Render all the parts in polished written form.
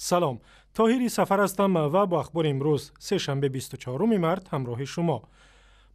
Салом, Тоҳири Сафар ҳастам ва бо ахбори имрӯз, сешанбе, 24 март, ҳамроҳи шумо.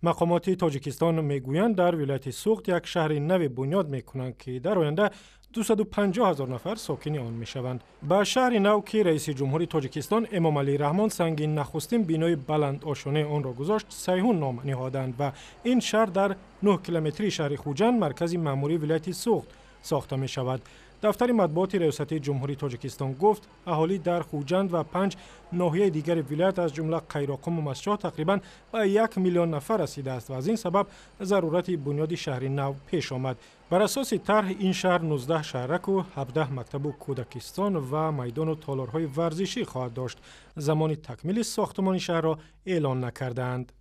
Мақомоти Тоҷикистон мегӯянд, дар вилояти Суғд як шаҳри наве бунёд мекунанд, ки дар оянда 250 ҳазор нафар сокини он мешаванд. Ба шаҳри нав, ки раиси ҷумҳури Тоҷикистон Эмомалӣ Раҳмон санги нахустин бинои баландошонаи онро гузошт, Сайҳун ном ниҳоданд ва ин шаҳр дар 9 километрии шаҳри Хуҷанд, маркази маъмурии вилояти Суғд, сохта мешавад. Дафтари матбуоти Раёсати Ҷумҳурии Тоҷикистон гуфт, аҳолӣ дар Хуҷанд ва 5 ноҳияи дигари вилоят, аз ҷумла Қайроқум ва Мастчоҳ, тақрибан ба 1 миллион нафар расидааст ва аз ин сабаб зарурати бунёди шаҳри нав пеш омад. Бар асоси тарҳ, ин шаҳр 19 шаҳраку 17 мактабу кӯдакистон ва майдону толорҳои варзишӣ хоҳад дошт. Замони такмили сохтмони шаҳрро эълон накардаанд.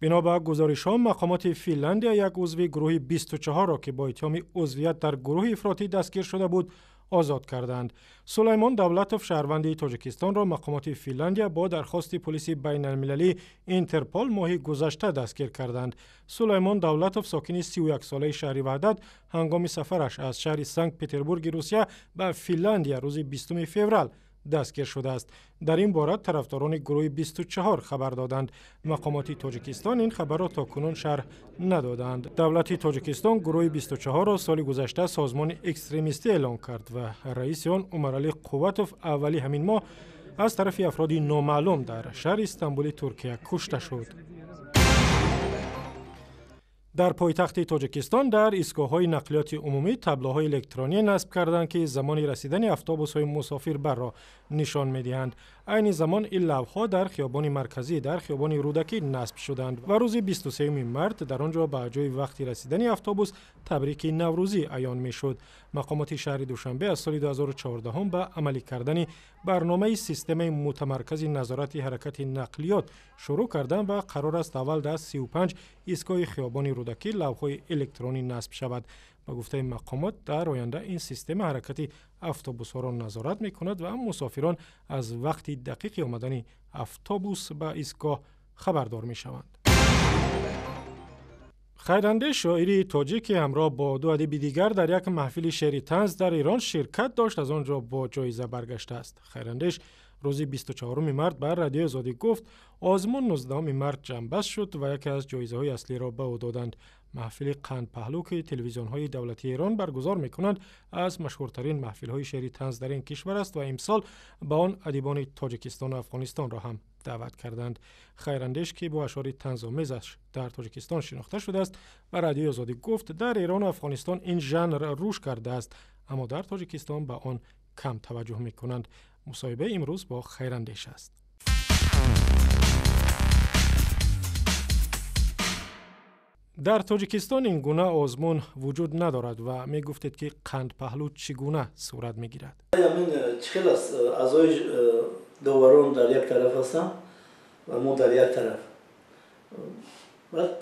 Бино ба гузоришҳо, мақомоти Финляндия як узви гурӯҳи 24-ро, ки бо иттиҳоми узвият дар гурӯҳи ифротӣ дастгир шуда буд, озод карданд. Сулаймон Давлатов, шаҳрванди Тоҷикистонро мақомоти Финляндия бо дархости полиси байналмилалӣ Интерпол моҳи гузашта дастгир карданд. Сулаймон Давлатов, сокини 31-солаи шаҳри Ваҳдат, ҳангоми сафараш аз шаҳри Санкт Петербурги Русия ба Финляндия рӯзи 20 феврал дастгир шудааст. Дар ин бора тарафдорони гурӯҳи 24 хабар доданд. Мақомоти Тоҷикистон ин хабарро то кунун шарҳ надоданд. Давлати Тоҷикистон гурӯҳи 24-ро соли гузашта созмони экстремистӣ эълон кард ва раиси он Умаралӣ Қувватов аввали ҳамин моҳ аз тарафи афроди номаълум дар шаҳри Истанбули Туркия кушта шуд. Дар пойтахти Тоҷикистон дар истгоҳҳои нақлиёти умумӣ таблоҳои электронӣ насб карданд, ки замони расидани автобусҳои мусофирбарро нишон медиҳанд. Айни замон ин лавҳҳо дар хиёбони марказӣ, дар хиёбони Рӯдакӣ насб шуданд ва рӯзи 23 март дар он ҷо ба ҷои вақти расидани автобус табрики наврӯзӣ аён мешуд. Мақомоти шаҳри Душанбе аз соли 2014 ба амалӣ кардани барномаи системаи мутамаркази назорати ҳаракати нақлиёт шурӯъ карданд ва қарор аст аввал дар 35 истгоҳи хиёбони Рӯдакӣ лавҳҳои электронӣ насб шавад. Ба гуфтаи мақомот, дар оянда ин система ҳаракати автобусҳоро назорат мекунад ва мусофирон аз вақти дақиқи омадани автобус ба истгоҳ хабардор мешаванд. Хайрандеш, шоири тоҷик, ки ҳамроҳ бо ду адиби дигар дар як маҳфили шеъри танз дар Эрон ширкат дошт, аз он ҷо бо ҷоиза баргаштааст. Хайрандеш рӯзи 24 март ба Радиои Озодӣ гуфт, озмун 19 март ҷамъбаст шуд ва яке аз ҷоизаҳои аслиро ба ӯ доданд. Маҳфили қандпаҳлӯ, ки телевизионҳои давлатии Эрон баргузор мекунанд, аз машҳуртарин маҳфилҳои шеъри танз дар ин кишвар аст ва имсол ба он адибони Тоҷикистону Афғонистонро ҳам даъват карданд. Хайрандеш, ки бо ашъори танзомезаш дар Тоҷикистон шинохта шудааст, ба Радиои Озодӣ гуфт, дар Эрону Афғонистон ин жанр рушд кардааст, аммо дар Тоҷикистон ба он кам таваҷҷӯҳ мекунанд. Мусоҳибаи имрӯз бо Хайрандеш аст. Дар Тоҷикистон ин гуна озмун вуҷуд надорад ва мегуфтед, ки қандпаҳлӯ чӣ гуна сурат мегирад? Чӣ хел аст, аъзои доварон дар як тараф ҳастанд ва мо дар як тараф. Баъд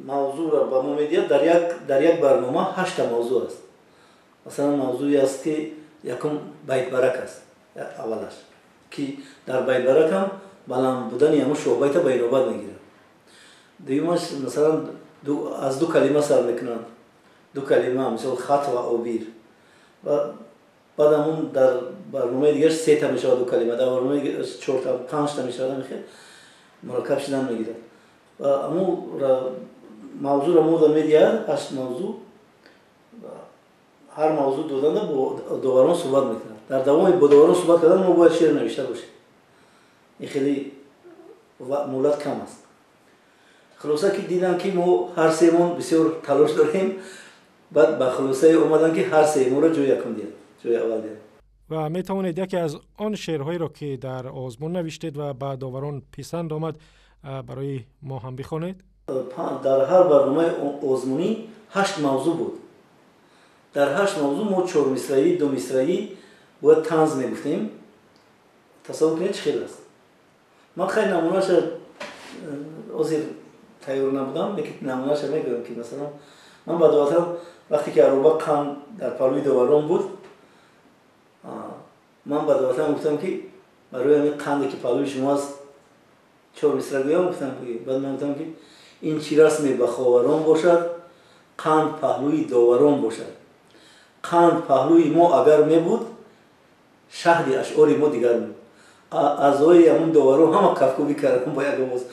мавзӯъро ба мо медиҳад. Дар як барнома 8 мавзӯъ аст. Масалан, мавзӯе аст, ки якум байтбарак аст, аввалаш, ки дар байтбарак ҳам баланд будани ҳамун шоҳбайта ба инобат мегирад. Дуюмаш, масалан, аз ду калима сар мекунанд, ду калима, мисол хат ва обир. Ва баъд ҳамун дар барномаи дигар сета мешавад ду калима, дар барномаи дигар чорта, панҷта мешавад, ҳамин мураккаб шудан мегирад. Ва ҳамун мавзӯъро мода медиҳад, 8 мавзӯъ. Ҳар мавзӯъ доданда бо доварон суҳбат мекунад. Дар давоми бо доварон суҳбат кардан мо бояд шеър навишта бошем. Ин хеле муҳлат кам аст. Хулоса, ки дидам, ки мо ҳар семон бисёр талош дорем, баъд ба хулосае омадам, ки ҳар семонро ҷои якум диҳад, ҷои аввал диҳад. Ва метавонед яке аз он шеърҳоеро, ки дар озмун навиштед ва ба доварон писанд омад, барои мо ҳам бихонед? Дар ҳар барномаи озмунӣ 8 мавзӯъ буд. Дар 8 мавзӯъ мо чормисраӣ, думисраӣ бояд танз мегуфтем. Тасаввур кунед, чӣ хел аст. Ман хеле намунаша ҳозир тайёр набудам, лекин намунаша мегӯям, ки масалан ман ба доватан вақте ки ароба қанд дар паҳлӯи доварон буд, ман ба доватан гуфтам, ки барои ҳамин қанде, ки паҳлӯи шумо аст, чор мисра гӯям. Гуфтам, баъд ман гуфтам, ки ин чӣ расме ба ховарон бошад, қанд паҳлӯи доварон бошад. Қанд паҳлӯи мо агар мебуд, шаҳди ашъори мо дигар буд. Аъзои ҳамун доваро ҳама кафкӯбӣ кардам бо як овоз.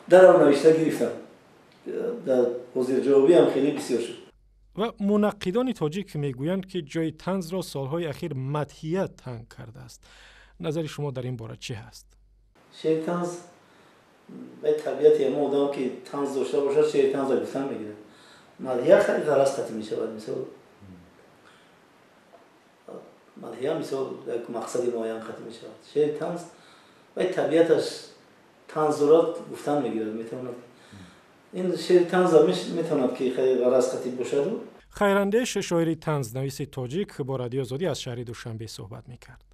Дарам навишта гирифтам. Дар ҳозирҷавобиам хеле бисёр шуд. Ва мунаққидони тоҷик мегӯянд, ки ҷои танзро солҳои ахир мадҳия танг кардааст. Назари шумо дар ин бора чӣ ҳаст? Шеъри танз ба табиати ҳамон одам, ки танз дошта бошад, шеъри танза гуфтан мегирад. Мадҳия хеле ғараз қатӣ мешавад. Мисол, мадҳия, мисол, як мақсади муайян қатӣ мешавад. Шеъри танз вай табиаташ танз дорад, гуфтан мегирад, метавонад. Ин шеъри танза метавонад, ки хеле ғараз қатӣ бошаду. Хайрандеш, шоири танзнависи тоҷик, бо Радиои Озодӣ аз шаҳри Душанбе суҳбат мекард.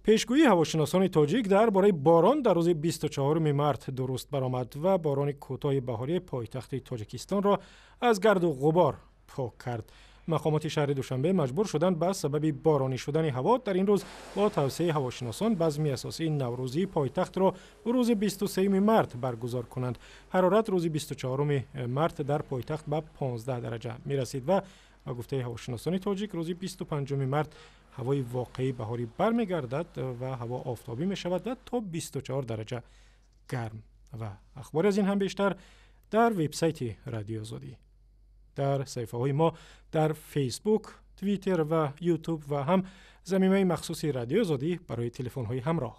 Пешгӯии ҳавошиносони тоҷик дар бораи борон дар рӯзи 24 март дуруст баромад ва борони кӯтоҳи баҳории пойтахти Тоҷикистонро аз гарду ғубор пок кард. Мақомоти шаҳри Душанбе маҷбур шуданд ба сабаби боронӣ шудани ҳаво дар ин рӯз бо тавсияи ҳавошиносон базми асосии наврӯзии пойтахтро рӯзи 23 март баргузор кунанд. Ҳарорат рӯзи 24 март дар пойтахт ба 15 дараҷа мерасид ва ба гуфтаи ҳавошиносони тоҷик, рӯзи 25 март ҳавои воқеии баҳорӣ бармегардад ва ҳаво офтобӣ мешавад ва то 24 дараҷа гарм. Ва ахбори аз ин ҳам бештар дар вебсайти Радиои Озодӣ, дар саҳифаҳои мо дар Фейсбук, Твиттер ва Ютуб ва ҳам замимаи махсуси Радиои Озодӣ барои телефонҳои ҳамроҳ.